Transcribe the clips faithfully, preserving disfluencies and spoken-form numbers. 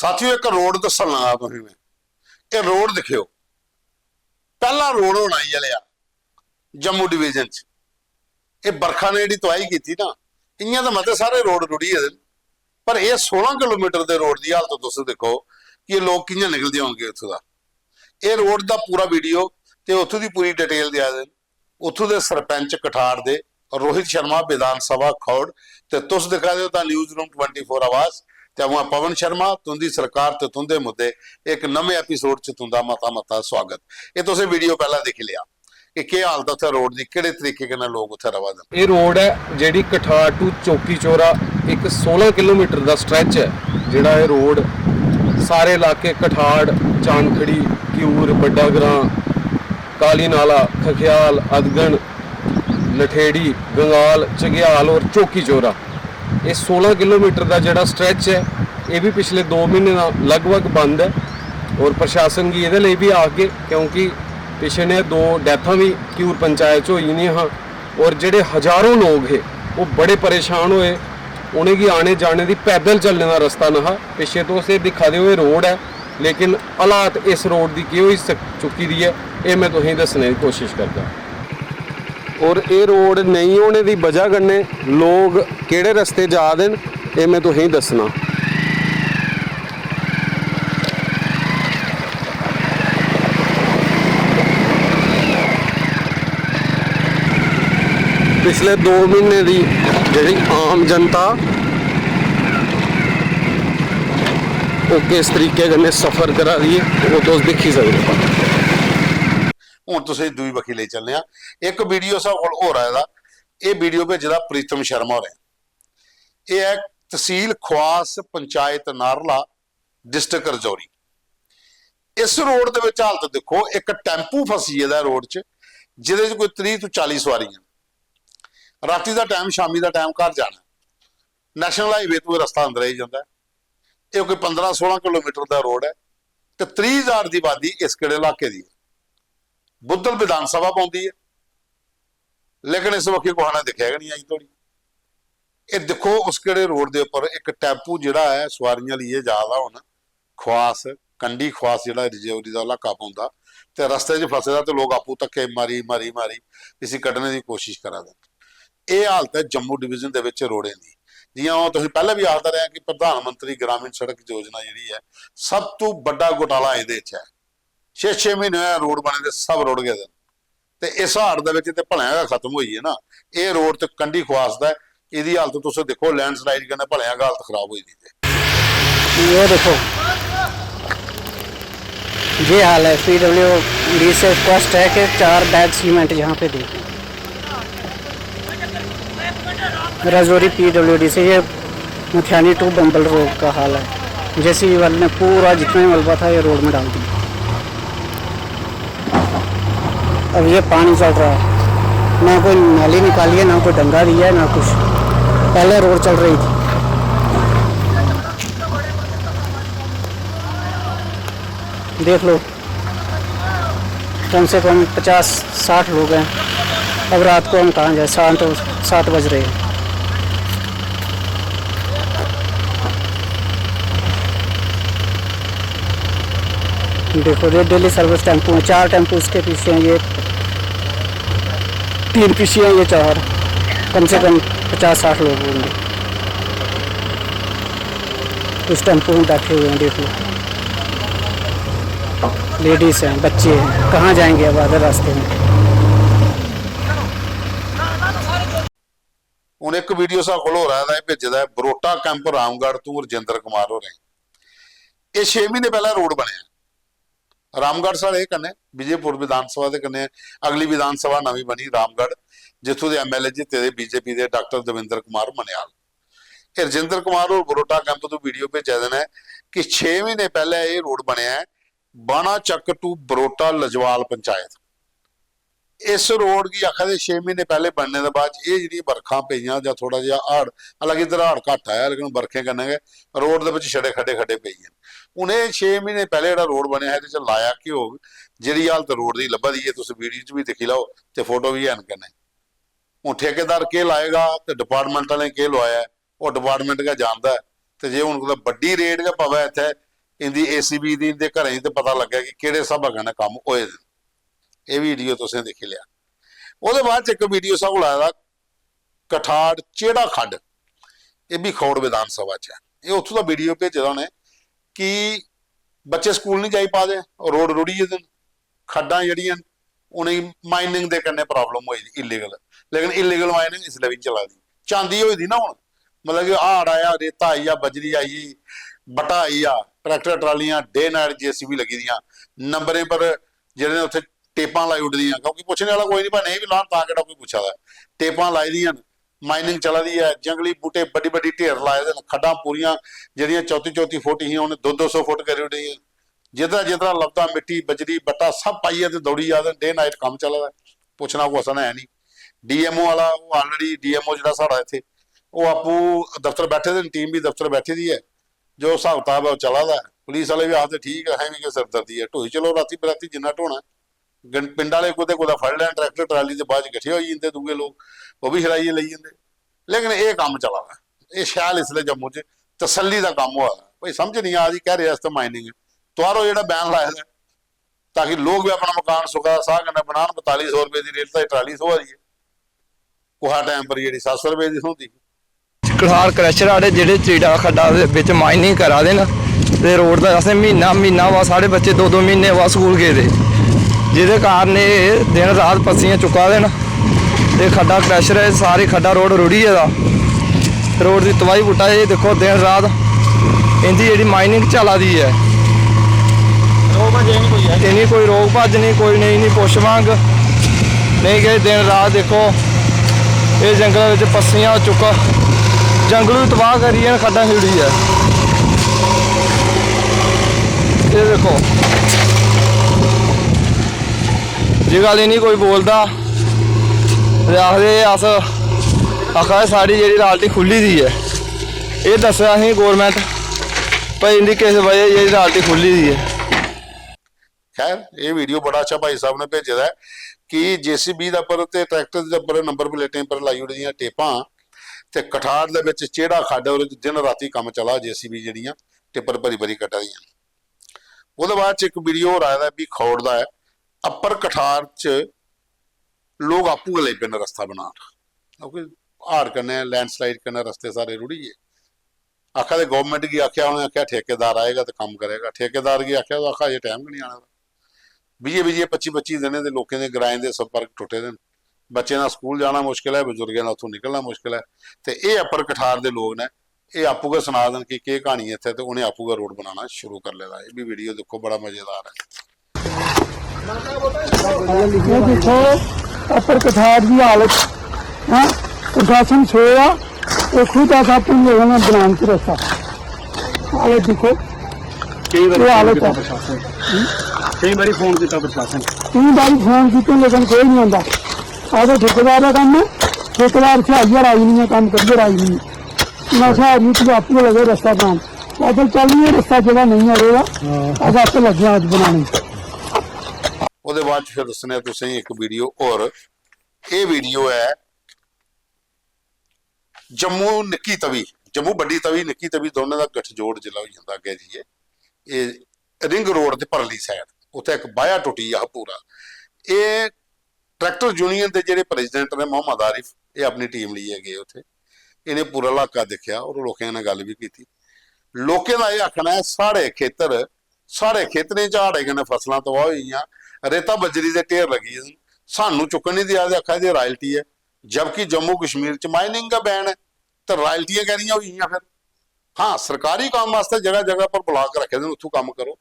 साथियों, इक रोड दस्सन लगा तुसें में। एह् रोड दिक्खेओ, पैह्ला रोड होना इ'यै लेआ जम्मू डिवीजन च। एह् बरखा ने जेह्ड़ी तबाही कीती ना, इ'यां ते मते सारे रोड रुढ़ी गेदे न, पर एह् सोलां किलोमीटर दे रोड दी हालत तुस दिक्खो कि एह् लोक कि'यां निकलदे होंगे उत्थूं दा। एह् रोड दा पूरा वीडियो ते उत्थूं दी पूरी डिटेल देआ दे न उत्थूं दे सरपंच कठाड़ दे रोहित शर्मा, विधान सभा खौड़, ते तुस दिक्खा दे ओ the news room twenty four आवाज। ते अ'ऊं आं पवन शर्मा, तुं'दी सरकार ते तुं'दे मुद्दे, इक नमें एपिसोड च तुं'दा मता मता स्वागत। एह् तुसें वीडियो पैह्लें दिक्खी लेआ कि केह् हालत ऐ उत्थै रोड दी, केह्ड़े तरीके कन्नै लोक उत्थै र'वा दे न। एह् रोड ऐ जेह्ड़ी कठाड़ to चौकी चौरा, इक सोलां किलोमीटर दा स्ट्रैच ऐ जेह्ड़ा एह् रोड सारे इलाके कठाड़, चानखड़ी, घिऊर, बड्डा ग्रां, काली नाला, खख्याल, अदगन, लठेड़ी, गंगाल, चगेआल और चौकी चौरा। एह् सोलां किलोमीटर दा जेह्ड़ा स्ट्रैच ऐ, एह् बी पिछले दो म्हीने दा लगभग बंद ऐ और प्रशासन गी एह्दे लेई बी आखगे, क्योंकि पिछले ने दो डैथां बी घियूर पंचायत च होई गेदियां हां और जेह्ड़े हजारों लोक हे, ओह् बड़े परेशान होए। उ'नेंगी आने जाने दी, पैदल चलने दा रस्ता नहा। पिच्छे तुस एह् दिक्खा दे ओ, एह् रोड ऐ, लेकिन हालात इस रोड दी केह् होई सक-, चुकी दी ऐ, एह् में तुसेंगी दस्सने दी कोशश करगा। और एह् रोड नेईं होने दी बजह कन्नै लोक केह्ड़े रस्ते जा दे न, एह् में तुसेंगी दस्सना। पिछले दो म्हीने दी जेह्ड़ी आम जनता, ओह् किस तरीके कन्नै सफर करा दी ऐ, ओह् तुस दिक्खी सकदे ओ। हून तुसें दूई बक्खी लेई चलने आं। इक वीडियो साढ़े कोल होर आए दा, एह् वीडियो भेजे दा प्रीतम शर्मा होरें। एह् ऐ तसील ख्वास, पंचायत नारला, डिस्ट्रिक्ट रजौरी। इस रोड दे बिच हालत दिक्खो, इक टैम्पू फसी गेदा ऐ रोड च, जेह्दे च कोई त्रीह् तो चाली सुआरियां न। राती दा टैम, शामी दा टैम घर जाना। नेशनल हाईवे तो एह् रस्ता अंदर आई जंदा ऐ। एह् कोई पंदरां सोलां किलोमीटर दा रोड ऐ ते त्रीह् ज्हार दी आबादी इस केह्ड़े इलाके दी ऐ। बुद्धल विधान सभा पौंदी ऐ, लेकिन इस बक्खी कुसै ने दिक्खेआ गै निं अजें धोड़ी। एह् दिक्खो, उस केह्ड़े रोड दे उप्पर इक टैम्पू जेह्ड़ा ऐ, सुआरियां लेइयै जा दा हून ख्वास, कंढी ख्वास जेह्ड़ा रजौरी दा इलाका पौंदा, ते रस्ते च फसे दा ते लोक आपूं धक्के मारी, मारी, मारी इसी कड्ढने दी कोशश करा दे न। एह् हालत ऐ जम्मू डिवीजन दे बिच रोडें दी। जि'यां अ'ऊं तुसें पैह्लें बी आखदा रेहा कि प्रधानमंत्री ग्रामीण सड़क योजना जेह्ड़ी ऐ, सब तों बड्डा घोटाला एह्दे च ऐ। छे छे म्हीने होए रोड बने दे, सब रुढ़ गेदे न। ते इस हाड़ दे बिच ते भलेआं गै खत्म होई गे ना। एह् रोड ते कंढी खुआस दा ऐ, एह्दी हालत तुस दिक्खो, लैंडस्लाइड कन्नै भलेआं गै हालत खराब होई दी ते। ये देखो, ये हाल है। पीडब्ल्यूडी से रिक्वेस्ट है कि चार बैग सीमेंट यहाँ पे दे। राजौरी पीडब्ल्यूडी से ये मुथियानी टू बम्बल रोड का हाल है। जेसीबी वाले ने पूरा जितना ही मलबा था, ये रोड में डाल दिया। अब ये पानी चल रहा है, ना कोई नाली निकाली है, ना कोई डंगा दिया है, ना कुछ। पहले रोड चल रही थी। देख लो, कम से कम पचास साठ लोग हैं। अब रात को हम कहाँ जाए, शाम तो सात बज रहे हैं। देखो, ये डेली सर्विस टेम्पो हैं, चार टेम्पो इसके पीछे हैं, ये तीन पीछे हैं, ये चार, कम से कम पचास साठ लोग होंगे। उस टेम्पो में बैठे हुए हैं, देख लो, लेडीज हैं, बच्चे हैं, कहाँ जाएंगे अब आधे रास्ते में। हून इक वीडियो साढ़े कोल होर आए दा ऐ, भेजे दा ऐ बरोटा कैंप रामगढ़ तों रजिंदर कुमार होरें। एह् छे म्हीने पैह्लें रोड बनेआ, रामगढ़ साढ़े कन्नै, विजयपुर विधान सभा दे कन्नै, अगली विधान सभा नमीं बनी रामगढ़, जित्थूं दे एमएलए जित्ते दे बीजेपी दे डॉक्टर देवेंद्र कुमार मन्याल। एह् रजिंदर कुमार होर बरोटा कैंप तों वीडियो भेजा दे न कि छे म्हीने पैह्लें एह् रोड बनेआ ऐ, बाणा चक्क to बरोटा लजवाल पंचायत। इस रोड गी आखा दे छे म्हीने पैह्ले बनने दे बाद च एह् जेह्ड़ियां बरखां पेइयां जां थोह्ड़ा जेहा हाड़, हालांकि इद्धर हाड़ घट्ट आया, लेकिन बरखें कन्नै गै रोड दे बिच छड़े खड्डे खड्डे पेई गे न। हून एह् छे म्हीने पैह्ले जेह्ड़ा रोड बनेआ हा, एह्दे च लाया केह् होग? जेह्ड़ी हालत रोड दी लब्भा दी ऐ, तुस वीडियो च बी दिक्खी लैओ ते फोटो बी हैन कन्नै। हून ठेकेदार केह् लाएगा ते डिपार्टमेंट आह्लें केह् लोआया ऐ, ओह् डिपार्टमेंट गै जानदा ऐ। ते जे हून कुतै बड्डी रेड गै पवै इत्थै, इंदी एसीबी दी, इंदे घरें च ते पता लग्गै कि केह्ड़े स्हाबा कन्नै कम्म होए दे न। एह् वीडियो तुसें दिक्खी लेआ। ओह्दे बाद च इक वीडियो साढ़े कोल आए दा, कठाड़ चेड़ा खड्ड, एह् बी खौड़ विधान सभा च ऐ। एह् उत्थूं दा वीडियो भेजे दा उ'नें कि बच्चे स्कूल निं जाई पा दे, रोड रुढ़ी गेदे न, खड्डां जेह्ड़ियां न, उ'नेंगी माइनिंग दे कन्नै प्रॉब्लम होई दी, इलीगल, लेकिन इलीगल माइनिंग इसलै बी चला दी। चांदी होई दी ना हून, मतलब कि हाड़ आया, रेता आई गेआ, बजरी आई गेई, बट्टा आई गेआ, ट्रैक्टर ट्रालियां, डे नाइट जेसीबी लग्गी दियां, नंबरें पर जेह्ड़े ने उत्थै टेपां लाई ओड़ी दियां, क्योंकि पुच्छने आह्ला कोई निं, भाई नेईं बी लान तां केह्ड़ा कोई पुच्छा दा ऐ। टेपां लाई दियां न, माइनिंग चला दी ऐ, जंगली बूह्टे बड्डी बड्डी ढेर लाए दे न, खड्डां पूरियां जेह्ड़ियां चौती चौती फुट हियां उ'नें दो दो सौ फुट करी ओड़ी दियां। जिद्धरा जिद्धरा लभदा मिट्टी, बजरी, बट्टा सब पाइयै ते दौड़ी जा दे न, डे नाइट कम्म चला दा ऐ, पुच्छना कुसै ने है निं। डीएमओ आह्ला, ओह् ऑलरेडी डीएमओ जेह्ड़ा साढ़ा इत्थै, ओह् आपूं दफ्तर बैठे दे न, टीम बी दफ्तर बैठी दी ऐ, जो स्हाब कताब ऐ ओह् चला दा ऐ। पुलिस आह्ले बी आखदे ठीक ऐ, असें बी केह् सिरदर्दी ऐ, ढोई चलो रातीं बराती जिन्ना ढोना ऐ। गं-, पिंड आह्ले कुतै कुतै फड़ी लैन ट्रैक्टर ट्राली ते बाद च किट्ठे होई जंदे दूए लोक, ओह् बी छड़ाइयै लेई जंदे। लेकिन एह् कम्म चला दा, एह् शैल इसलै जम्मू च तसल्ली दा कम्म होआ दा। कोई समझ निं आ दी, कह रहे आस्तै माइनिंग ऐ, तुआरो जेह्ड़ा बैन लाए दा ऐ, ताकि लोक बी अपना मकान सुखा दा साह् कन्नै बनान। बताली सौ रपेऽ दी रेट दा ट्राली थ्होआ दी ऐ, कुसै टाइम पर जेह्ड़ी सत्त सौ रपेऽ दी थ्होंदी ही। कठाड़ क्रैशर आह्ले जेह्ड़े चीड़ा खड्डा दे बिच माइनिंग करा दे न ते रोड दा असें म्हीना म्हीना होआ, साढ़े बच्चे दो दो म्हीने होआ स्कूल गेदे, जेह्दे कारण एह् दिन रात पस्सियां चुक्का दे न। एह् खड्डा क्रैशर ऐ, सारी खड्डा रोड रुढ़ी गेदा। रोड दी तबाही पुट्टा, एह् दिक्खो दिन रात इंदी जेह्ड़ी माइनिंग चला दी ऐ, इ'नें कोई रोक भज्ज निं, कोई नेईं, इ'नें पुच्छ मंग नेईं, कि दिन रात दिक्खो एह् जंगलै बिच पस्सियां चुक्का, जंगल बी तबाह करियै खड्डां छुड़ियै। एह् दिक्खो, जे गल्ल इ'नें कोई बोलदा ते आखदे अस, आखा दे साढ़ी जेह्ड़ी राल्टी खु'ल्ली दी ऐ, एह् दस्सै असेंगी गौरमैंट भाई इंदी किस बजह जेह्ड़ी राल्टी खु'ल्ली दी ऐ। खैर, एह् वीडियो बड़ा अच्छा भाई साहब ने भेजे दा ऐ कि जेसीबी दे उप्पर ते ट्रैक्टर दे उप्पर नंबर प्लेटें पर लाई ओड़ी दियां टेपां ते कठाड़ दे बिच चेड़ा खड्ड, ओह्दे च दिन रातीं कम्म चला, जेसीबी जेह्ड़ियां टिप्पर भरी भरी कड्ढा दियां। ओह्दे बाद च इक वीडियो होर आए दा, एह् बी खौड़ दा ऐ। अप्पर कठाड़ च लोक आपूं गै लगी पे न रस्ता बनान, क्योंकि हाड़ कन्नै, लैंडस्लाइड कन्नै रस्ते सारे रुढ़ी गे। आखा दे गौरमैंट गी आखेआ, उ'नें आखेआ ठेकेदार आएगा ते कम्म करेगा। ठेकेदार गी आखेआ, ओह् आखा अजें टाइम गै निं आने दा। बीह् बीह् पच्ची पच्ची दिनें दे लोकें दे ग्राएं दे संपर्क टुट्टे दे न। बच्चें दा स्कूल जाना मुश्कल ऐ, बजुर्गें दा उत्थूं निकलना मुश्कल ऐ। ते एह् अप्पर कठाड़ दे लोक न, एह् आपूं गै सना दे न कि केह् क्हानी ऐ इत्थै, ते उ'नें आपूं गै रोड बनाना शुरू करी लेदा। एह् बी वीडियो दिक्खो, बड़ा मजेदार ऐ। एह् दिक्खो अप्पर कठाड़ दी हालत, हैं? प्रशासन सोए दा, एह् खुद अस आपूं लोकें ने बनान च रस्ता। हालत दिक्खो, केई बारी एह् फोन हालत कीता ऐ। प्रशासन, केई बारी फोन कीता प्रशासन। केईं बारी फोन कीते, लेकिन कोई निं आंदा। आखदे ठेकेदार दा कम्म ऐ, ठेकेदार इत्थै आइयै राजी निं ऐ, कम्म करियै राजी निं ऐ। हून असें आदमी तुस आपूं गै लगे रस्ता बनान, पैदल चलने रस्ता जेह्ड़ा नेईं ऐ रेह्दा, अस आपूं लग्गे आं अज्ज बनाने गी। ओह्दे बाद च फिर दस्सने आं तुसेंगी इक वीडियो होर। एह् वीडियो ऐ जम्मू निक्की तवी, जम्मू बड्डी तवी, निक्की तवी, दोनें दा गठजोड़ जिसलै होई जंदा अग्गें जाइयै, एह् रिंग रोड दे परली साइड उत्थै इक बाया टुट्टी गेआ हा पूरा। एह् ट्रैक्टर यूनियन दे जेह्ड़े प्रेजिडेंट ने मोहम्मद आरिफ, एह् अपनी टीम लेइयै गे उत्थै। इ'नें पूरा इलाका दिक्खेआ और लोकें कन्नै गल्ल बी कीती। लोकें दा एह् आखना ऐ, साढ़े खेतर, साढ़े खेतरें च हाड़े कन्नै फसलां तबाह होई गेइयां, रेता बज्जरी दे ढेर लग्गी गेदे न, सानू चुक्कन निं देआ दे, आखा दे रायल्टी ऐ, जबकि जम्मू कश्मीर च माइनिंग गै बैन ऐ, ते रायल्टियां कैह्दियां होई गेइयां फिर? हां, सरकारी कम्म आस्तै जगह जगह पर ब्लाक रक्खे दे न, उत्थूं कम्म करो,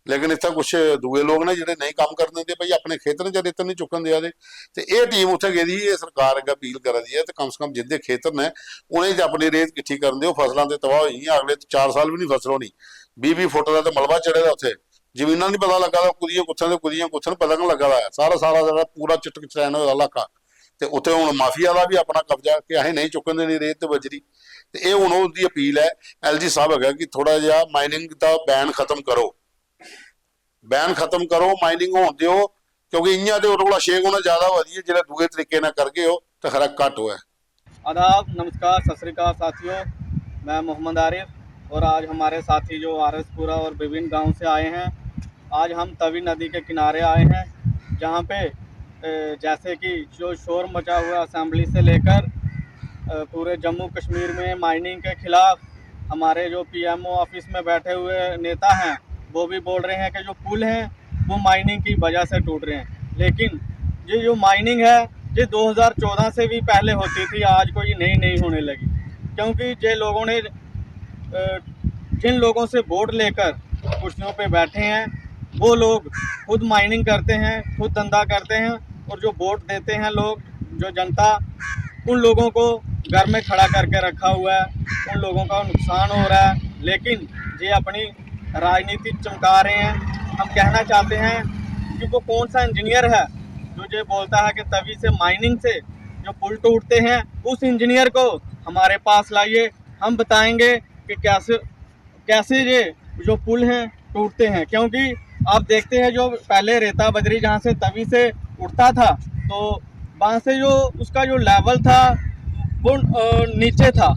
लेकिन इत्थै कुछ दूए लोक ने जेह्ड़े नेईं कम्म करन दिंदे, भाई अपने खेतरें च रेता निं चुक्कन देआ दे। ते एह् टीम उत्थै गेदी ही, एह् सरकार अग्गें अपील करा दी ऐ, ते कम से कम जिंदे खेतर न उ'नेंगी ते अपनी रेत किट्ठी करन देओ। फसलां ते तबाह होई गेइयां, अगले चार साल बी निं फसल होनी। बीह् बीह् फुट दा ते मलबा चढ़े दा उत्थै, जमीनां निं पता लग्गा दा कुदियां कुत्थें ते कुदियां कुत्थें, पता गै निं लग्गा दा ऐ। सारा सारा जेह्ड़ा पूरा चिट्ट चटैन होए दा इलाका, ते उत्थै हून माफिया दा बी अपना कब्जा कि असें नेईं चुक्कन देनी रेत ते बजरी। ते एह् हून उं'दी अपील ऐ एलजी साहब अग्गें कि थोह्ड़ा जेहा माइनिंग दा बैन खत्म करो, बैन खत्म करो, माइनिंग होन देओ, क्योंकि इ'यां ते ओह्दे कोला छे गुणा ज्यादा होआ दी ऐ। जेल्लै दूए तरीके नै करगे ओ ते खरा घट्ट होऐ। आदाब, नमस्कार, सत श्री अकाल साथियों, मैं मोहम्मद आरिफ। और आज हमारे साथी जो आरएसपुरा और विभिन्न गांव से आए हैं, आज हम तवी नदी के किनारे आए हैं, जहां पे, अ, जैसे कि जो शोर मचा हुआ असेंबली से लेकर, अ, पूरे जम्मू कश्मीर में माइनिंग के खिलाफ हमारे जो पीएमओ ऑफिस में बैठे हुए नेता हैं, वो भी बोल रहे हैं कि जो पुल हैं, वो माइनिंग की वजह से टूट रहे हैं। लेकिन ये जो माइनिंग है, ये दो हज़ार चौदह से भी पहले होती थी, आज कोई नई नहीं होने लगी, क्योंकि जे लोगों ने, अ, जिन लोगों से वोट लेकर कुर्सियों पे बैठे हैं, वो लोग खुद माइनिंग करते हैं, खुद धंधा करते हैं, और जो वोट देते हैं लोग, जो जनता, उन लोगों को घर में खड़ा करके रखा हुआ है, उन लोगों का नुकसान हो रहा है। लेकिन ये अपनी राजनीति चमका रहे हैं। हम कहना चाहते हैं कि वो कौन सा इंजीनियर है जो ये बोलता है कि तवी से, माइनिंग से जो पुल टूटते हैं, उस इंजीनियर को हमारे पास लाइए, हम बताएंगे कि कैसे, कैसे ये जो पुल हैं टूटते हैं। क्योंकि आप देखते हैं, जो पहले रेता बजरी जहाँ से तवी से उठता था, तो वहाँ से जो उसका जो लेवल था, वो, अ, नीचे था,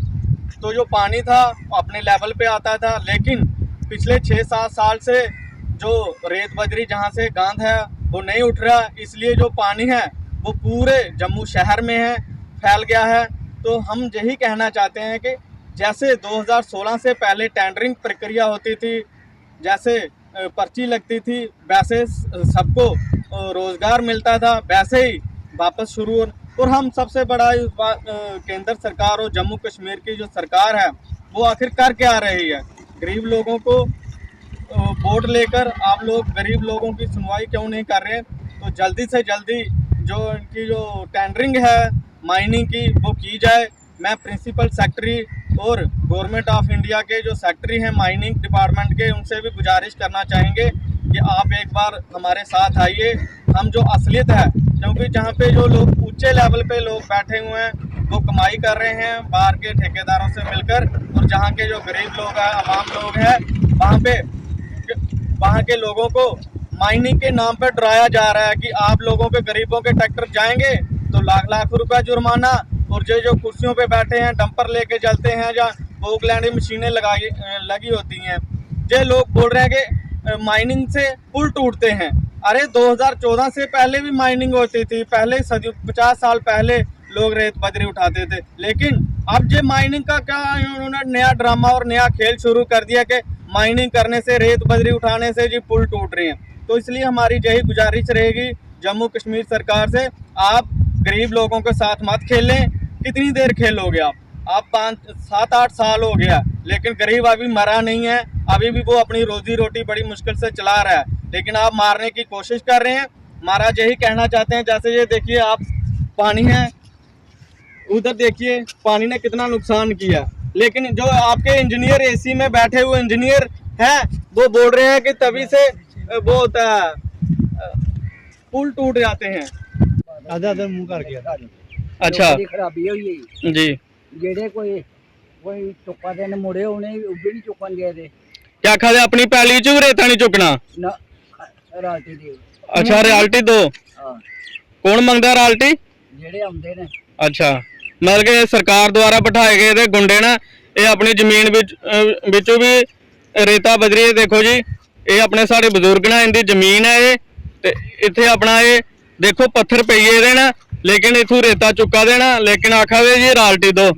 तो जो पानी था, वो अपने लेवल पे आता था। लेकिन पिछले छः सात साल से जो रेत बजरी जहाँ से गांद है, वो नहीं उठ रहा, इसलिए जो पानी है, वो पूरे जम्मू शहर में है, फैल गया है। तो हम यही कहना चाहते हैं कि जैसे दो हज़ार सोलह से पहले टेंडरिंग प्रक्रिया होती थी, जैसे, अ, पर्ची लगती थी, वैसे स-, सबको, अ, रोज़गार मिलता था, वैसे ही वापस शुरू हो। और हम सबसे बड़ा इस बात, अ, केंद्र सरकार और जम्मू कश्मीर की जो सरकार है, वो आखिर कर क्या रही है? गरीब लोगों को, अ, वोट लेकर आप लोग गरीब लोगों की सुनवाई क्यों नहीं कर रहे? तो जल्दी से जल्दी जो इनकी जो टेंडरिंग है माइनिंग की, वो की जाए। मैं प्रिंसिपल सेक्रेटरी और गवर्नमेंट ऑफ इंडिया के जो सेक्रेटरी हैं माइनिंग डिपार्टमेंट के, उनसे भी गुजारिश करना चाहेंगे कि आप एक बार हमारे साथ आइए। हम जो असलियत है, क्योंकि जहाँ पे जो लोग ऊंचे लेवल पे लोग बैठे हुए हैं, वो कमाई कर रहे हैं बाहर के ठेकेदारों से मिलकर, और जहाँ के जो गरीब लोग हैं, आवाम लोग हैं, वहाँ पे, वहाँ के लोगों को माइनिंग के नाम पर डराया जा रहा है कि आप लोगों के, गरीबों के ट्रैक्टर जाएंगे तो लाख लाख रुपया जुर्माना, और जो जो कुर्सियों पे बैठे हैं, डंपर लेके चलते हैं या बोग लैंड मशीनें लगाई, अ, लगी होती हैं, ये लोग बोल रहे हैं कि, अ, माइनिंग से पुल टूटते हैं। अरे, दो हज़ार चौदह से पहले भी माइनिंग होती थी, पहले सदी, पचास साल पहले लोग रेत बजरी उठाते थे। लेकिन अब ये माइनिंग का क्या, उन्होंने नया ड्रामा और नया खेल शुरू कर दिया कि माइनिंग करने से, रेत बजरी उठाने से जी पुल टूट रहे हैं। तो इसलिए हमारी यही गुजारिश रहेगी जम्मू कश्मीर सरकार से, आप गरीब लोगों के साथ मत खेलें। कितनी देर खेलोगे आप? आप पाँच, सात, आठ साल हो गया, लेकिन गरीब अभी मरा नहीं है, अभी भी वो अपनी रोजी रोटी बड़ी मुश्किल से चला रहा है, लेकिन आप मारने की कोशिश कर रहे हैं। महाराज यही कहना चाहते हैं, जैसे ये देखिए आप, पानी है, उधर देखिए पानी ने कितना नुकसान किया, लेकिन जो आपके इंजीनियर, एसी में बैठे हुए इंजीनियर हैं, वो बोल रहे हैं कि तभी से, अ, वो होता है, अ, पुल टूट जाते हैं। आधा आधा मुंह करके। अच्छा। बड़ी खराबी होई गेई। जी। जेह्ड़े कोई, कोई चुक्का दे न मुड़े, उ'नें ओह् बी निं चुक्कन देआ दे। क्या आखा दे, अपनी पैली च बी रेता निं चुक्कना? ना, राल्टी देओ। अच्छा, राल्टी दो। हां। कौन मंगदा राल्टी? जेह्ड़े औंदे न। अच्छा, मतलब कि सरकार द्वारा बठाए गेदे गुंडे न, एह् अपनी जमीन बिच, अ, बिचों बी रेता बजरी, एह् देखो जी, एह् अपने साढ़े बजुर्ग न, इं'दी जमीन ऐ एह्, ते इत्थै अपना एह् देखो पत्थर पेई गेदे न, लेकिन इत्थूं रेता चुक्का दे न, लेकिन आखा दे जी राल्टी दो। एह्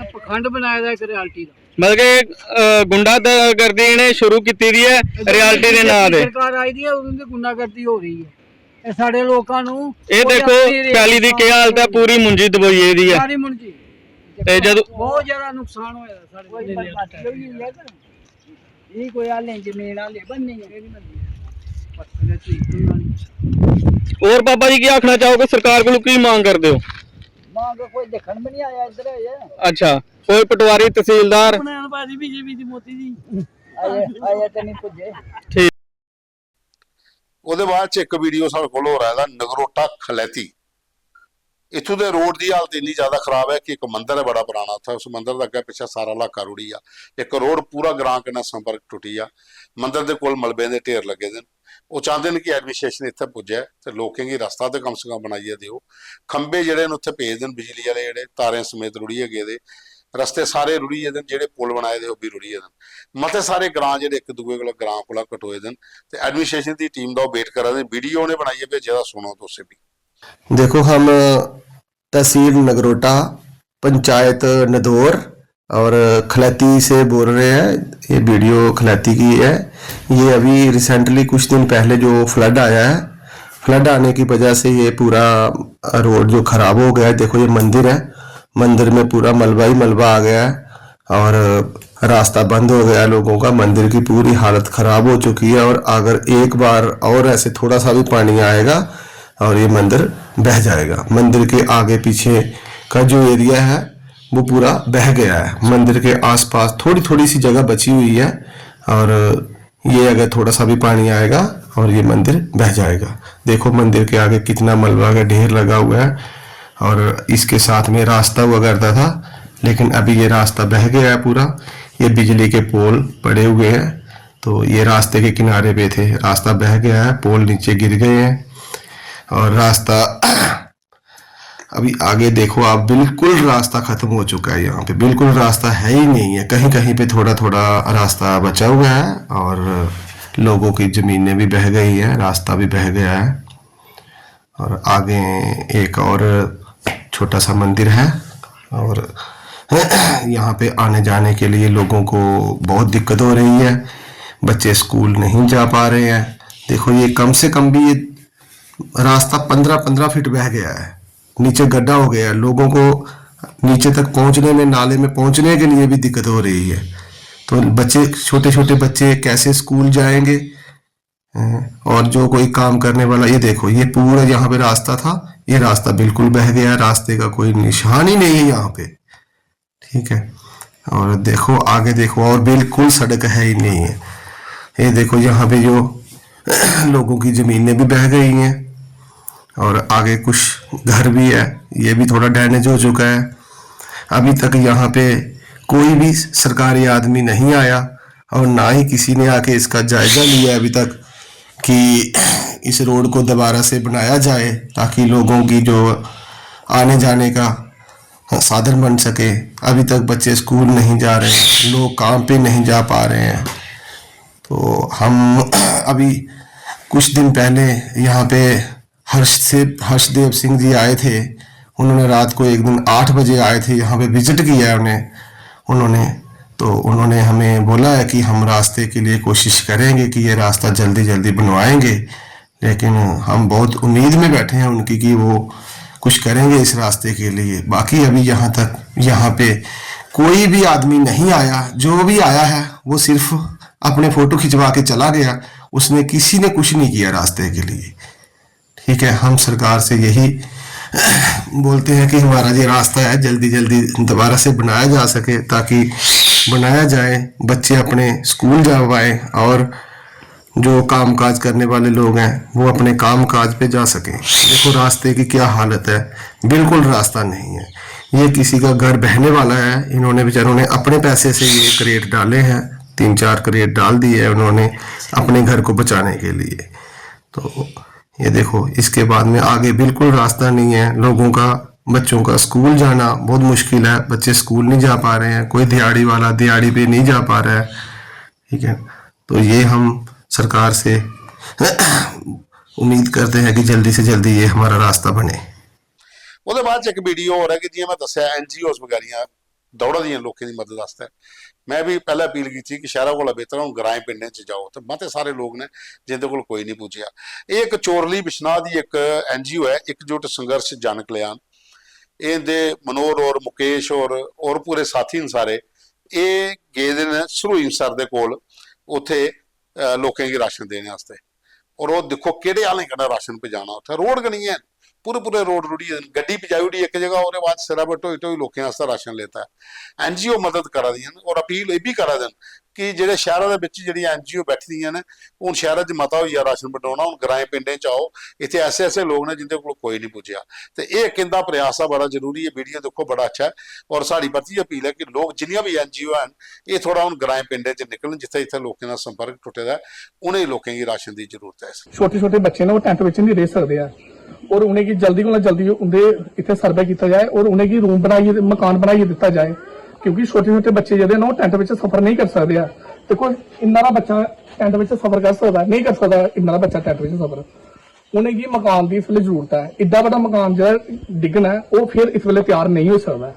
पखंड बनाए दा इक रियाल्टी दा। मतलब कि, अ, गुंडागर्दी इ'नें शुरू कीती दी ऐ रियाल्टी दे नांऽ दे। सरकार आई दी ऐ, उं'दी गुंडागर्दी हो रही ऐ। एह् साढ़े लोकां नू एह् कोई देखो, अपनी पैली दी केह् हालत ऐ, पूरी मुंजी दबोई गेदी ऐ। सारी मुंजी। ते जदूं बहुत ज्यादा नुकसान होया साढ़े कोई बर्बादी होई गेई ऐ। एह् कोई हालें जमीन हालें बननी ऐ। होर बाबा जी केह् आखना चाहोगे, सरकार कोलू की मांग करदे ओ? मांग कोई दिक्खन बी निं आया इद्धर अजें। अच्छा, कोई पटवारी, तहसीलदार? अपने आने पास बीजेपी दी मोदी जी। अजें, अजें ते निं पुज्जे। ठीक। ओह्दे बाद च इक वीडियो साढ़े कोल होर आए दा, नगरोटा खलैती। इत्थूं दे रोड दी हालत इन्नी ज्यादा खराब ऐ कि इक मंदर ऐ बड़ा पराना, उत्थै उस मंदर दे अग्गै पिच्छै सारा इलाका रुढ़ी गेआ। इक रोड पूरा ग्रां कन्नै संपर्क टुट्टी गेआ। मंदर दे कोल मलबे दे ढेर लग्गे दे न। ओह् चांह्दे न कि एडमिनिस्ट्रेशन इत्थै पुज्जै ते लोकें गी रस्ता ते कम से कम बनाइयै देओ। खंबे जेह्ड़े न उत्थै पेदे न बिजली आह्ले, जेह्ड़े तारें समेत रुढ़ियै गेदे। रस्ते सारे रुढ़ी गेदे न, जेह्ड़े पुल बनाए दे ओह् बी रुढ़ी गेदे न। मते सारे ग्रां जेह्ड़े इक दूए कोला, ग्रां कोला कटोए दे न। ते एडमिनिस्ट्रेशन दी टीम दा ओह् वेट करा दे न, वीडियो उ'नें बनाइयै भेजे दा, सुनो तुस बी। देखो, हम तहसील नगरोटा, पंचायत नदौर और खलैती से बोल रहे हैं। ये वीडियो खलैती की है। ये अभी रिसेंटली कुछ दिन पहले जो फ्लड आया है, फ्लड आने की वजह से ये पूरा रोड जो खराब हो गया है। देखो, ये मंदिर है, मंदिर में पूरा मलबा ही मलबा आ गया है और रास्ता बंद हो गया है लोगों का। मंदिर की पूरी हालत खराब हो चुकी है और अगर एक बार और ऐसे थोड़ा सा भी पानी आएगा और ये मंदिर बह जाएगा। मंदिर के आगे पीछे का जो एरिया है, वो पूरा बह गया है। मंदिर के आसपास थोड़ी थोड़ी सी जगह बची हुई है और ये अगर थोड़ा सा भी पानी आएगा और ये मंदिर बह जाएगा। देखो, मंदिर के आगे कितना मलबा का ढेर लगा हुआ है और इसके साथ में रास्ता हुआ करता था, लेकिन अभी ये रास्ता बह गया है पूरा। ये बिजली के पोल पड़े हुए हैं, तो ये रास्ते के किनारे पे थे, रास्ता बह गया है, पोल नीचे गिर गए हैं और रास्ता अभी आगे देखो आप, बिल्कुल रास्ता खत्म हो चुका है। यहाँ पे बिल्कुल रास्ता है ही नहीं है, कहीं कहीं पे थोड़ा थोड़ा रास्ता बचा हुआ है और लोगों की जमीनें भी बह गई है, रास्ता भी बह गया है। और आगे एक और छोटा सा मंदिर है और यहाँ पे आने जाने के लिए लोगों को बहुत दिक्कत हो रही है। बच्चे स्कूल नहीं जा पा रहे हैं। देखो, ये कम से कम भी ये रास्ता पन्द्रह पन्द्रह फीट बह गया है, नीचे गड्ढा हो गया है। लोगों को नीचे तक पहुंचने में, नाले में पहुंचने के लिए भी दिक्कत हो रही है। तो बच्चे, छोटे छोटे बच्चे कैसे स्कूल जाएंगे? हैं? और जो कोई काम करने वाला, ये देखो, ये पूरा यहाँ पे रास्ता था, ये रास्ता बिल्कुल बह गया, रास्ते का कोई निशान ही नहीं है यहाँ पे। ठीक है, और देखो, आगे देखो, और बिल्कुल सड़क है ही नहीं है। ये देखो, यहाँ पे जो लोगों की जमीनें भी बह गई हैं और आगे कुछ घर भी है, ये भी थोड़ा डैमेज हो चुका है। अभी तक यहाँ पे कोई भी सरकारी आदमी नहीं आया और ना ही किसी ने आके इसका जायजा लिया अभी तक कि इस रोड को दोबारा से बनाया जाए, ताकि लोगों की जो आने जाने का साधन बन सके। अभी तक बच्चे स्कूल नहीं जा रहे, लोग काम पे नहीं जा पा रहे हैं। तो हम अभी कुछ दिन पहले यहाँ पे हर्ष से, हर्षदेव सिंह जी आए थे। उन्होंने रात को एक दिन आठ बजे आए थे, यहाँ पे विजिट किया है उन्हें, उन्होंने। तो उन्होंने हमें बोला है कि हम रास्ते के लिए कोशिश करेंगे कि ये रास्ता जल्दी जल्दी बनवाएंगे, लेकिन हम बहुत उम्मीद में बैठे हैं उनकी कि वो कुछ करेंगे इस रास्ते के लिए। बाकी अभी यहाँ तक, यहाँ पे कोई भी आदमी नहीं आया, जो भी आया है वो सिर्फ अपने फोटो खिंचवा के चला गया, उसने, किसी ने कुछ नहीं किया रास्ते के लिए। ठीक है, हम सरकार से यही बोलते हैं कि हमारा ये रास्ता है, जल्दी जल्दी दोबारा से बनाया जा सके, ताकि बनाया जाए, बच्चे अपने स्कूल जा पाए और जो काम काज करने वाले लोग हैं वो अपने काम काज पे जा सकें। देखो, रास्ते की क्या हालत है, बिल्कुल रास्ता नहीं है। ये किसी का घर बहने वाला है, इन्होंने, बेचारों ने अपने पैसे से ये क्रेट डाले हैं, तीन चार क्रेट डाल दिए हैं उन्होंने अपने घर को बचाने के लिए। तो ये देखो, इसके बाद में आगे बिल्कुल रास्ता नहीं है। लोगों का, बच्चों का स्कूल जाना बहुत मुश्किल है, बच्चे स्कूल नहीं जा पा रहे हैं, कोई दिहाड़ी वाला दिहाड़ी पे नहीं जा पा रहा है। ठीक है, तो ये हम सरकार से उम्मीद करते हैं कि जल्दी से जल्दी ये हमारा रास्ता बने। ਉਹਦੇ ਬਾਅਦ ਚ ਇੱਕ ਵੀਡੀਓ ਹੋਰ ਹੈ ਕਿ, ਜਿਵੇਂ ਮੈਂ ਦੱਸਿਆ, ਐਨਜੀਓਜ਼ ਵਗੈਰੀਆਂ ਦੌੜਦੀਆਂ ਲੋਕਾਂ ਦੀ ਮਦਦ ਵਾਸਤੇ। ਮੈਂ ਵੀ ਪਹਿਲਾਂ ਅਪੀਲ ਕੀਤੀ ਕਿ ਸ਼ਹਿਰਾਂ ਕੋਲ ਬਿਹਤਰ, ਹੁਣ ਗਰਾਏ ਪਿੰਡਾਂ ਚ ਜਾਓ, ਤੇ ਮਤੇ ਸਾਰੇ ਲੋਕ ਨੇ ਜਿੰਦੇ ਕੋਲ ਕੋਈ ਨਹੀਂ ਪੁੱਜਿਆ। ਇਹ ਇੱਕ ਚੋਰਲੀ ਬਿਸ਼ਨਾਹ ਦੀ ਇੱਕ ਐਨਜੀਓ ਹੈ, ਇਕਜੁੱਟ ਸੰਘਰਸ਼ ਜਨ ਕਲਿਆਣ। ਇਹਦੇ ਮਨੋਹਰ ਔਰ ਮੁਕੇਸ਼ ਔਰ ਔਰ ਪੂਰੇ ਸਾਥੀ ਨੇ ਸਾਰੇ, ਇਹ ਗਏ ਦੇ ਨੇ ਸਰੂਈ ਸਰ ਦੇ ਕੋਲ, ਉੱਥੇ ਅਹ, ਲੋਕਾਂ गी राशन देने आस्तै। और वो दिक्खो केह्ड़े हालें कन्नै राशन पजाना, उत्थै रोड गै निं हैन, पूरे पूरे रोड रुढ़ी गेदे न। गड्डी पजाई ओड़ी इक जगह, ओह्दे बाद सिरै पर ढोई ढोई लोकें आस्तै राशन लेता ऐ। एनजीओ मदद करा दियां न और अपील एह् बी करा दे न कि जेह्ड़े शैह्रा दे बिच्च जेह्ड़ियां एनजीओ बैठी दियां न, हून शैह्रा च मता होई गेआ राशन बंडोना, हून ग्राएं पिंडें च आओ, इत्थै ऐसे ऐसे लोक न जिंदे कोल कोई निं पुज्जेआ। ते एह् इक इं'दा प्रयास ऐ, बड़ा जरूरी ऐ। वीडियो दिक्खो, बड़ा अच्छा ऐ। और साढ़ी परतियै अपील ऐ कि लोक जिन्नियां बी एनजीओ हैन, एह् थोह्ड़ा हून ग्राएं पिंडें च निकलन, जित्थै जित्थै लोकें दा संपर्क टुट्टे दा ऐ, उ'नें लोकें गी राशन दी जरूरत ऐ। इस छोटे छोटे बच्चे न, ओह् टैंट बिच निं रेही सकदे ऐ और उ'नेंगी जल्दी कोला जल्दी उं'दे इत्थै सर्वे कीता जाए और उ'नेंगी रूम बनाइयै, मकान बनाइयै दित्ता जाए। क्योंकि छोटे छोटे बच्चे जेह्ड़े न, ओह् टैंट बिच सफर नेईं करी सकदे ऐ। दिक्खो, इन्ना हारा बच्चा टैंट बिच सफर करी सकदा ऐ? नेईं करी सकदा इन्ना हारा बच्चा टैंट बिच सफर। उ'नेंगी मकान दी इसलै जरूरत ऐ। इड्डा बड्डा मकान जेह्ड़ा डिग्गना ऐ, ओह् फिर इस बेल्लै त्यार नेईं होई सकदा ऐ,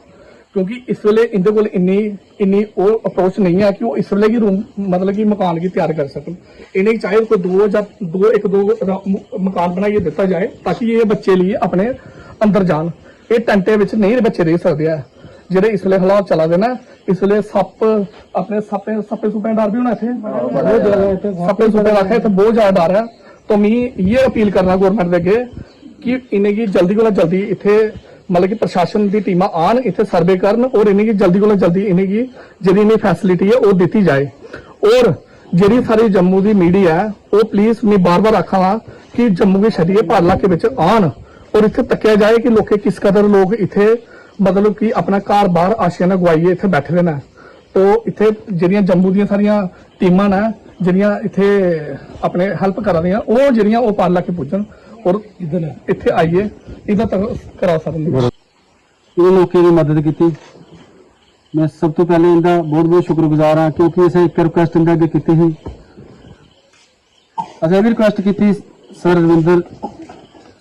क्योंकि इस बेल्लै इं'दे कोल इन्नी, इन्नी ओह् अप्रोच नेईं ऐ कि ओह् इस बेल्लै गी रूम, मतलब कि मकान गी त्यार करी सकन। इ'नेंगी चाहिए कोई दो जां दो, इक दो र-, म-, मकान बनाइयै दित्ता जाए, ताकि एह् बच्चे लेइयै अपने अंदर जान। एह् टैंटें बिच नेईं बच्चे रेही सकदे ऐ। जेह्ड़े इसलै हालात चला दे न, इसलै सप्प, अपने सप्पें, सप्पें सुप्पें दा डर बी होना इत्थै। बहुत ज्यादा इत्थै सप्पें सुप्पें दा आखेआ इत्थै बहुत ज्यादा डर ऐ। तो मी इ'यै अपील करना गौरमैंट दे अग्गें कि इ'नेंगी जल्दी कोला जल्दी इत्थै, मतलब कि प्रशासन दी टीमां आन, इत्थै सर्वे करन और इ'नेंगी जल्दी कोला जल्दी इ'नेंगी जेह्ड़ी इ'नेंगी फैसिलिटी ऐ, ओह् दित्ती जाए। और जेह्ड़ी साढ़ी जम्मू दी मीडिया ऐ, ओह् प्लीज, में बार-बार आखा दा कि जम्मू गी छड्डियै प्हाड़ इलाके बिच आन और इत्थै तक्केआ जाए कि लोकें किस कदर लोक इत्थै, मतलब कि अपना घर-बार आशियाना गुआइयै इत्थै बैठे दे न। तो इत्थै जेह्ड़ियां जम्मू दियां सारियां टीमां न, जेह्ड़ियां इत्थै अपने हेल्प करा दियां, ओह् जेह्ड़ियां ओह् प्हाड़ इलाके पुज्जन और इत्थै आइयै इत्थै तक करा सकन। इ'नें लोकें दी मदद कीती। में सब तों पैह्लें इं'दा बहुत बहुत शुक्रगुजार आं, क्योंकि असें इक रिक्वेस्ट इं'दे अग्गें कीती ही। असें बी रिक्वेस्ट कीती सर रविंदर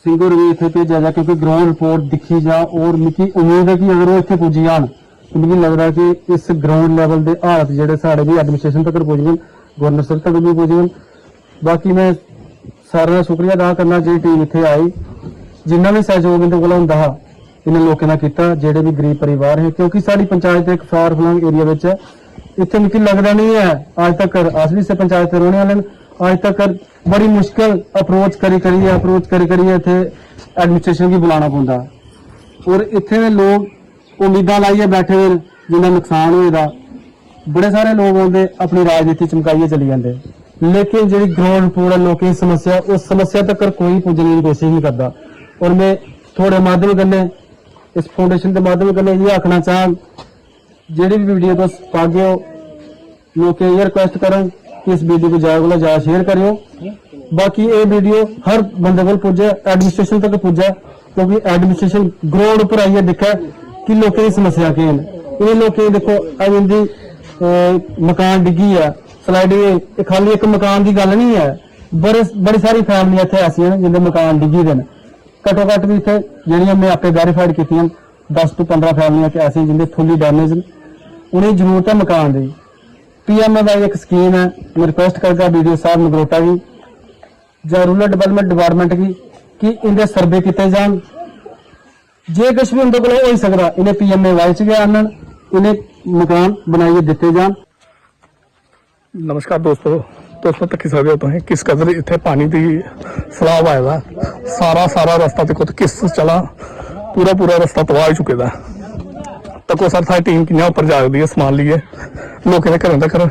सिंह होर गी इत्थै भेजेआ जा, क्योंकि ग्राउंड रिपोर्ट दिक्खी जा, और मिगी उम्मीद ऐ कि अगर ओह् इत्थै पुज्जी जान, ते मिगी लगदा कि इस ग्राउंड लेवल दे हालात जेह्ड़े साढ़े बी एडमिनिस्ट्रेशन तगर पुज्जङन, गवर्नर सर तगर बी पुज्जङन। बाकी में सारें दा शुक्रिया अदा करना, जेह्ड़ी टीम इत्थै आई, जिन्ना बी सैहयोग इं'दे कोला होंदा हा, इ'नें लोकें दा कीता, जेह्ड़े बी गरीब परिवार हे, क्योंकि साढ़ी पंचायत इक फार फलांग एरिया बिच ऐ। इत्थै मिगी लगदा निं ऐ, अज्ज तक अस बी इस्सै पंचायत दे रौह्ने आह्ले न, अज्ज तक बड़ी मुश्कल अप्रोच करी करियै, अप्रोच करी करियै इत्थै एडमिनिस्ट्रेशन गी बुलाना पौंदा। और इत्थै दे लोक उम्मीदां लाइयै बैठे दे न, जिं'दा नुकसान होए दा। बड़े सारे लोक औंदे, अपनी राजनीति चमकाइयै चली जंदे, लेकिन जेह्ड़ी ग्राउंड रिपोर्ट ऐ, लोकें दी समस्या, उस समस्या तक्कर कोई पुज्जने दी कोशिश नहीं करदा। और में थुआढ़े माध्यम कन्नै, इस फाउंडेशन दे माध्यम कन्नै इ'यै आखना चाह्ङ, जेह्ड़ी बी वीडियो तुस पागे ओ, लोकें गी इ'यै रिक्वेस्ट करङ कि इस वीडियो को ज्यादा कोला ज्यादा शेयर करेओ। बाकी एह् वीडियो हर बंदे कोल पुज्जै, एडमिनिस्ट्रेशन तक पुज्जै, क्योंकि एडमिनिस्ट्रेशन ग्राउंड उप्पर आइयै दिक्खै कि लोकें दी समस्या केह् न। इ'नें लोकें गी दिक्खो, अज्ज इं'दी, अ, मकान डिग्गी ऐ, स्लाइडिंग, एह् खाली इक मकान दी गल्ल निं ऐ, बड़े, बड़ी सारी फैमिलियां इत्थै ऐसियां न जिं'दे मकान डिग्गी दे न। घट्टो घट्ट बी इत्थै जेह्ड़ियां में आपें वेरीफाइड कीतियां, दस टू पंदरां फैमिलियां इत्थै ऐसियां जिं'दे फुल्ली डैमेज न, उ'नेंगी जरूरत ऐ मकान दी। पीएमएवाई इक स्कीम ऐ, में रिक्वेस्ट करगा बीडीओ साहब नगरोटा गी जां रूरल डेवलपमेंट डिपार्टमेंट गी कि इं'दे सर्वे कीते जान। जे किश बी उं'दे कोला होई सकदा, इ'नें पीएमएवाई च गै आह्नन, इ'नें मकान बनाइयै दित्ते जान। नमस्कार दोस्तो, दोस्तो, तक्की सकदे ओ तुसें किस कदर इत्थै पानी दी सैलाब आए दा। सारा, सारा रस्ता दिक्खो ते किस चला, पूरा, पूरा रस्ता तबाह होई चुके दा ऐ। तक्को सर, साढ़ी टीम कि'यां उप्पर जा करदी ऐ समान लेइयै, लोकें दे घरें तगर।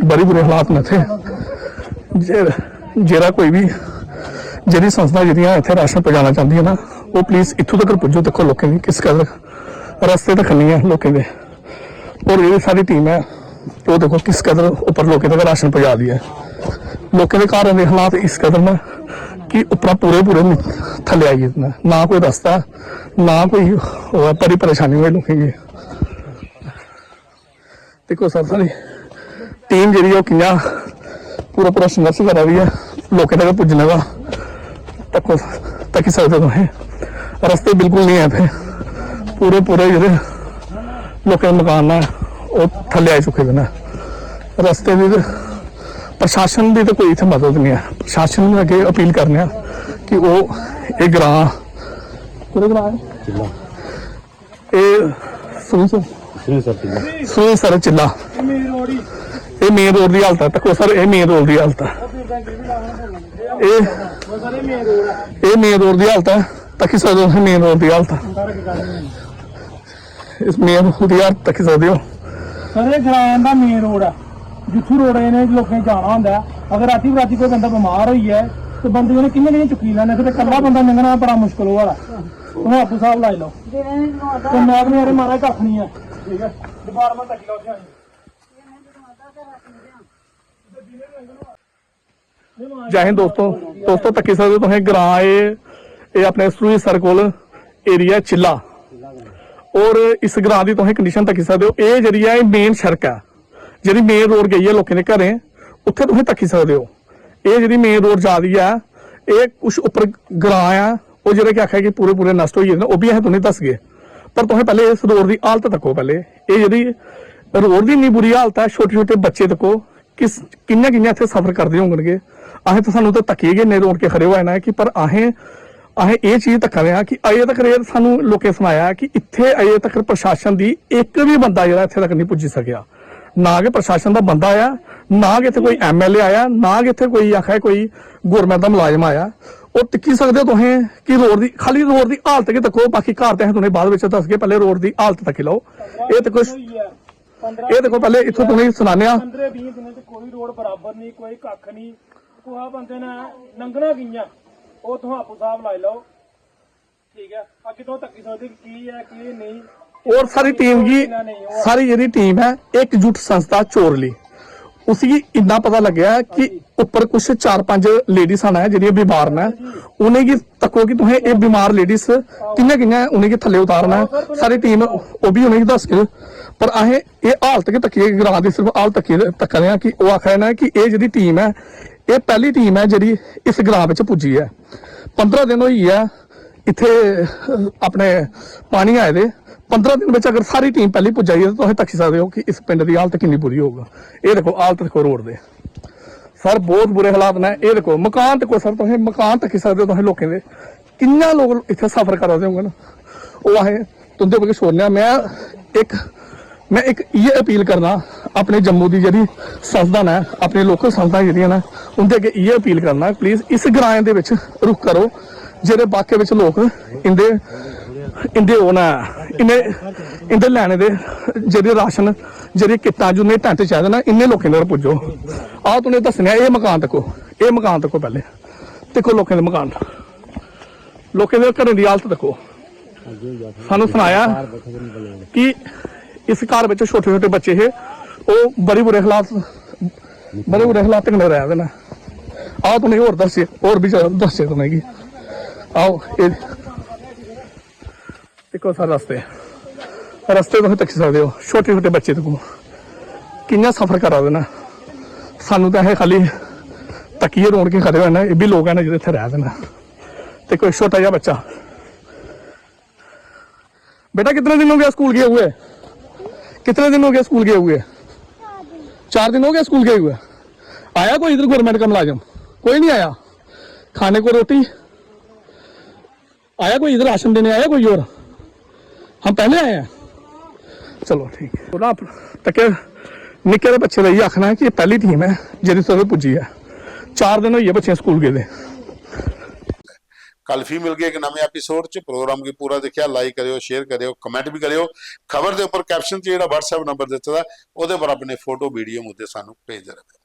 बड़ी बुरे हालात न इत्थै। जे-, जेह्ड़ा कोई बी, जेह्ड़ी संस्था जेह्ड़ियां इत्थै राशन पजाना चांह्दियां ना, ओह् प्लीज इत्थूं तगर पुज्जो। दिक्खो लोकें दी किस कदर रस्ते तक निं ऐ लोकें दे। और जेह्ड़ी साढ़ी टीम ऐ, ओह् दिक्खो किस कदर उप्पर लोकें तगर राशन पजा दी ऐ। लोकें दे घरें दे हालात इस कदर न कि उप्परा पूरे पूरे नि-, थल्ले आई गेदे न, ना कोई रस्ता, ना कोई, ओह् ऐ, बड़ी परेशानी होई लोकें गी। दिक्खो सर, साढ़ी टीम जेह्ड़ी ऐ, ओह् कि'यां पूरा पूरा संघर्ष करा दी ऐ लोकें तक पुज्जने दा। तक्को, तक्की सकदे ओ तुसें, रस्ते बिल्कुल निं ऐ इत्थै। पूरे, पूरे जेह्ड़े लोकें दे मकान न, ओह् थल्ले आई चुके दे न। रस्ते दी ते प्रशासन दी ते कोई इत्थै मदद निं ऐ। प्रशासन दे अग्गें अपील करने आं कि ओह् एह् ग्रांऽ, केह्ड़े ग्रांऽ ऐ? एह् सरूईंसर, सरूईंसर चिल्ला। सरूईंसर चिल्ला। एह् मेन रोड दी हालत ऐ, तक्को सर, एह् मेन रोड दी हालत ऐ। एह्, एह् मेन रोड दी हालत ऐ, तक्की सकदे ओ तुस मेन रोड दी हालत। इस मेन रोड दी हालत तक्की सकदे ओ। सर, एह् ग्रांऽ दा मेन रोड ऐ, जित्थूं रोड इ'नें लोकें जाना होंदा ऐ। अगर रातीं बरातीं कोई बंदा बमार होई जाए, ते बंदे उ'नें कि'यां कि'यां चुक्की लैने? फिर कल्ला बंदा लंघना बड़ा मुश्कल होआ दा। तुस आपूं स्हाब लाई लैओ। ते मैह्कमे आह्ले, महाराज, कक्ख निं ऐ, ठीक ऐ? डिपार्टमेंट तक्की लैओ इत्थै आनियै। जै हिंद दोस्तो। दोस्तो, तक्की सकदे ओ तुसें ग्रांऽ, एह्, एह् अपने सरूईंसर कोल एरिया चिल्ला। और इस ग्रां दी तुसें कंडीशन तक्की सकदे ओ। एह् जेह्ड़ी ऐ, एह् मेन सड़क ऐ, जेह्ड़ी मेन रोड गेई ऐ लोकें दे घरें, उत्थै तुसें तक्की सकदे ओ। एह् जेह्ड़ी मेन रोड जा दी ऐ, एह् कुछ उप्पर ग्रां ऐ, ओह् जेह्ड़े कि आखा कि पूरे पूरे नष्ट होई गेदे न, ओह् बी असें तुसेंगी दसगे। पर तुसें पैह्ले इस रोड दी हालत तक्को। पैह्ले एह् जेह्ड़ी रोड दी इन्नी बुरी हालत ऐ, छोटे छोटे बच्चे तक्को, किस, कि'यां कि'यां इत्थै सफर करदे होङन गे। असें ते, सानूं ते तक्कियै गै इन्ने रौनके खड़े होआ ना कि, पर असें असें एह् चीज तक्का दे आं कि अजें तक एह् सानूं लोकें सनाया कि इत्थै अजें तक प्रशासन दी इक बी बंदा जेह्ड़ा इत्थै तक नहीं पुज्जी सकेआ। ना गै प्रशासन दा बंदा आया, ना गै इत्थै कोई एमएलए आया, ना गै इत्थै कोई आखै कोई गौरमेंट दा मुलाजम आया। और तक्की सकदे ओ तुसें कि रोड दी, खाली रोड दी हालत गै तक्को, बाकी घर ते असें तुसेंगी बाद बिच दसगे, पैह्ले रोड दी हालत तक्की लैओ। एह् तक्को, एह् दिक्खो, पैह्ले इत्थूं तुसेंगी सनाने आं। पंदरें बीहें दिनें च कोई रोड बराबर नहीं, कोई कक्ख नहीं। कुसै बंदे ने लंघना कि'यां, ओह् तुस आपूं स्हाब लाई लैओ। ठीक ऐ, अग्गें तुस तक्की सकदे कि केह् ऐ, केह् नेईं। और सारी टीम गी, कि'यां नेईं होआ। सारी जेह्ड़ी टीम ऐ, इकजुट संस्था चोरली, उसी इन्ना पता लग्गेआ कि उप्पर कुछ चार पंज लेडीज न जेह्ड़ियां बमार न, उ'नेंगी तक्को कि तुसें एह् बमार लेडीज कि'यां कि'यां उ'नेंगी थल्ले उतारना ऐ। सारी टीम ओह् बी उ'नेंगी दसग। पर असें एह् हालत गै तक्की ऐ, ग्रां दी सिर्फ हालत तक्की, तक्का दे आं कि ओह् आखा दे न कि एह् जेह्ड़ी टीम ऐ, एह् पैह्ली टीम ऐ जेह्ड़ी इस ग्रां बिच पुज्जी ऐ। पंदरां दिन होई गे ऐ इत्थै अपने पानी आए दे। पंदरां दिन बिच अगर सारी टीम पैह्ली पुज्जा दी ऐ, ते तुस तक्की सकदे ओ कि इस पिंड दी हालत किन्नी बुरी होग। एह् दिक्खो, हालत दिक्खो रोड दे। सर, बहुत बुरे हालात न। एह् दिक्खो, मकान दिक्खो सर, तुसें मकान तक्की सकदे ओ, तुसें लोकें दे कि'यां लोक इत्थै सफर करा दे होङन, ओह् असें तुं'दे पर गै छोड़ने आं। में इक, में इक इ'यै अपील करना अपने जम्मू दी जेह्ड़ी संस्था न, अपनी लोकल संस्था जेह्ड़ियां न, उं'दे अग्गें इ'यै अपील करना, प्लीज इस ग्राएं दे बिच रुख करो, जेह्ड़े बाके बिच लोक इं'दे, इं'दे ओह् न, इ'नें, इं'दे लैने दे जेह्ड़े राशन, जेह्ड़े किट्टां, जिन्ने टैंट चाहिदे न, इन्ने लोकें तगर पुज्जो। आओ, तुसें दस्सने आं, एह् मकान तक्को, एह् मकान तक्को पैह्ले, दिक्खो लोकें दे मकान, लोकें दे घरें दी हालत दिक्खो। सानू सनाया कि इस घर बिच छोटे छोटे बच्चे हे, ओह् बड़े बुरे हालात, बड़े बुरे हालात कन्नै रह दे न। आओ, तुसेंगी होर दस्सचै, होर बी जगह दस्सचै तुसेंगी। आओ, एह् दिक्खो सर, रस्ते, रस्ते तुस तक्की सकदे ओ, छोटे छोटे बच्चे दिक्खो कि'यां सफर करा दे न। सानू ते असें खाली तक्कियै रौनके खड़े होए न, एह् बी लोक हैन जेह्ड़े इत्थै रह दे न। ते कोई छोटा जेहा बच्चा, बेटा, कितने दिन हो गया स्कूल गए हुए? कितने दिन हो गया स्कूल गए हुए? चार दिन हो गए स्कूल गए हुए। आया कोई इधर गवर्नमेंट का मुलाजिम? कोई नहीं आया। खाने को रोटी आया कोई इधर, राशन देने आया कोई और? हम पहले आए हैं। चलो, ठीक है। थोड़ा आप तक निक्के हारे बच्चे दा इ'यै आखना ऐ कि एह् पैह्ली टीम ऐ जेह्ड़ी इत्थै पुज्जी ऐ। चार दिन होई गे बच्चे स्कूल गेदे। कल फ्ही मिलगे इक नमें एपिसोड च। प्रोग्राम गी पूरा दिक्खेआ, लाइक करेओ, शेयर करेओ, कमेंट भी करेओ। खबर दे उप्पर कैप्शन च जेह्ड़ा WhatsApp नंबर दित्ते दा, ओह्दे पर अपने फोटो, वीडियो, मुद्दे सानू भेजदे रवेओ।